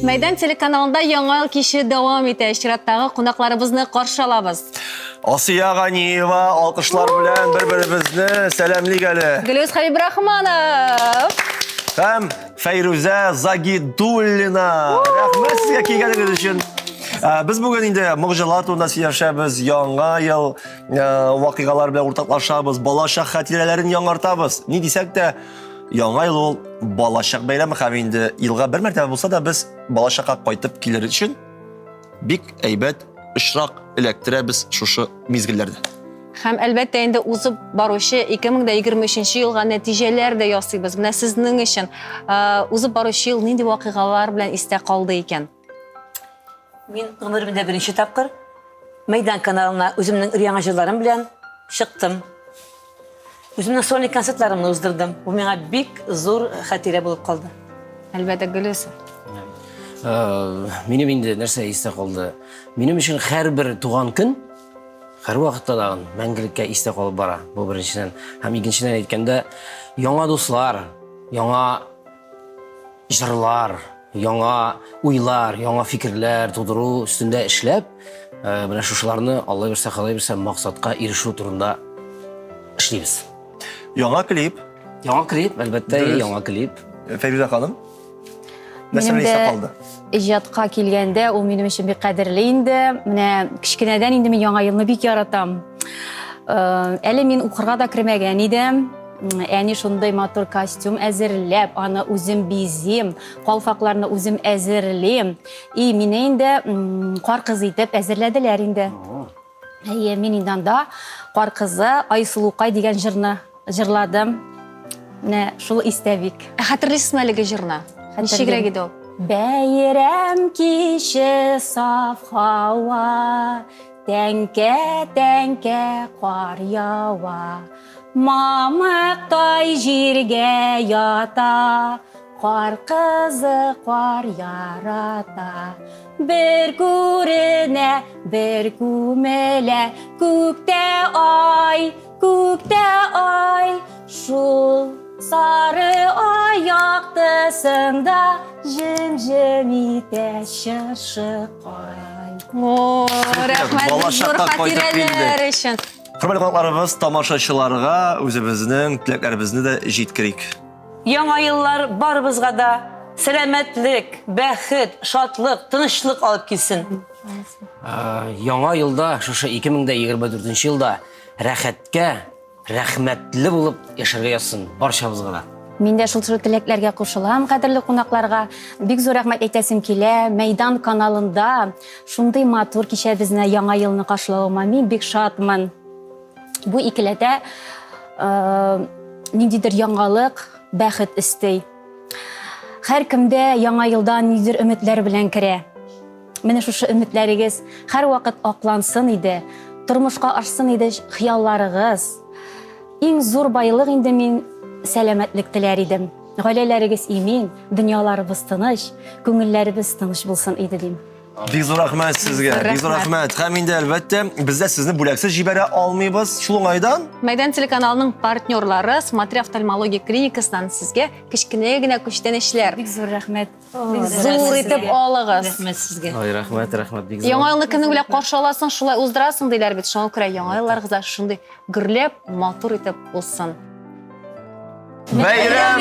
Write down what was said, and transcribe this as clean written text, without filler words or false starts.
Мәйдан телеканалында Яңа ел киче дәвам итә. Чираттагы кунакларыбызны каршы алабыз. Асия Ганиева, алкышлар белән бер-беребезне сәламлик әле. Гөлүс Хәбибрахманов. Һәм Фәйрүзә Загидуллина. Рәхмәт сезгә килгәнегез өчен. Ә, Без бүген инде могҗизалар турында сөйләшәбез, яңа ел ә, вакыйгалар белән уртаклашабыз, балачак хатирәләрен яңартабыз. Ни дисәк тә, Яңа ел ул балачак бәйрәме һәм инде елга бер мәртәбә булса да без балачакка кайтып килер өчен бик әйбәт очрак эләктерәбез шушы мизгелләрдә. Һәм әлбәттә инде узып баручы 2023 елга нәтиҗәләр дә ясыйбыз. Менә сезнең өчен узып баручы ел нинди вакыйгалар белән истә калды икән? Мин гомеремдә беренче тапкыр Мәйдан каналына үземнең өр-яңа җырларым белән чыктым. Үземнең сольный концертларымны уздырдым. Бу миңа бик зур хатирә булып калды. Әлбәттә, Гөлүс. Э, минем инде нәрсә истә калды? Минем өчен һәрбер туган көн һәрвакытта тагын мәңгелеккә истә калып бара. Бу беренчедән. Һәм икенчедән әйткәндә, яңа дуслар, яңа җырлар, яңа уйлар, яңа фикерләр тудыру өстендә эшләп, э, менә шушыларны Алла бирсә, Ходай бирсә, максатка ирешү турында эшлибез. Яңа клип. Яңа клип, әлбәттә, яңа клип. Фәйрүзә ханым, нәрсә белән истә калды? Иҗатка килгәндә, ул минем өчен бик кадерле инде. Менә кечкенәдән инде мин Яңа елны бик яратам. Э, әле мин укырга да кермәгән идем. Әни шундый матур костюм әзерләп, аны үзем бизим, калфакларны үзем әзерлим. И мине инде кар кызы итеп әзерләделәр инде. Әйе, мин инде анда Кар кызы Айсылукай дигән җырны җырладым. Менә шул истә бик. Ә хәтерлисезме әлеге җырны? Ничегрәк иде ул? Бәйрәм киче саф һава, тәңкә-тәңкә кар ява. Мамыктай җиргә ята, Кар кызы кар ярата. Бер күренә, бер күмелә, Күктә ай, күктә ай. Шул сары ай яктысында Җем-җем итә чыршыкай. О, рәхмәт, зур хатирәләр өчен. Хөрмәтле кунакларыбыз, тамашачыларга үзебезнең теләкләребезне дә җиткерик. Яңа еллар барыбызга да сәламәтлек, бәхет, шатлык, тынычлык алып килсен. Яңа елда, шушы 2024 елда рәхәткә, Рәхмәтле булып яшәргә язсын барчабызга да. Мин дә шул теләкләргә кушылам, кадерле кунакларга. Бик зур рәхмәт әйтәсем килә. Мәйдан каналында шундый матур кичәбезне, Яңа елны каршылавыма мин бик шатмын. Бу икеләтә э, ниндидер яңалык, бәхет өсти. Һәркемдә Яңа елда ниндидер өметләр белән керә. Менә шушы өметләрегез һәрвакыт аклансын иде, тормышка ашсын иде хыялларыгыз. Иң зур байлык инде мин сәламәтлек теләр идем. Гаиләләрегез имин, дөньяларыбыз тыныч, күңелләребез тыныч булсын иде дим. Бик зур рәхмәт сезгә, бик зур рәхмәт. Һәм инде әлбәттә, без дә сезне бүләксез җибәрә алмыйбыз. Шул уңайдан Мәйдан телеканалының партнерлары Смотри офтальмология клиникасыннан сезгә кечкенә генә күчтәнәчләр. Бик зур рәхмәт. Зур итеп алыгыз. Рәхмәт сезгә. Ой, рәхмәт, рәхмәт бик зур. Яңа елны кемнең белән каршы аласың, шулай уздырасың диләр бит. Шуңа күрә яңа елларыгыз да шундый гөрләп, матур итеп узсын. Бәйрәм!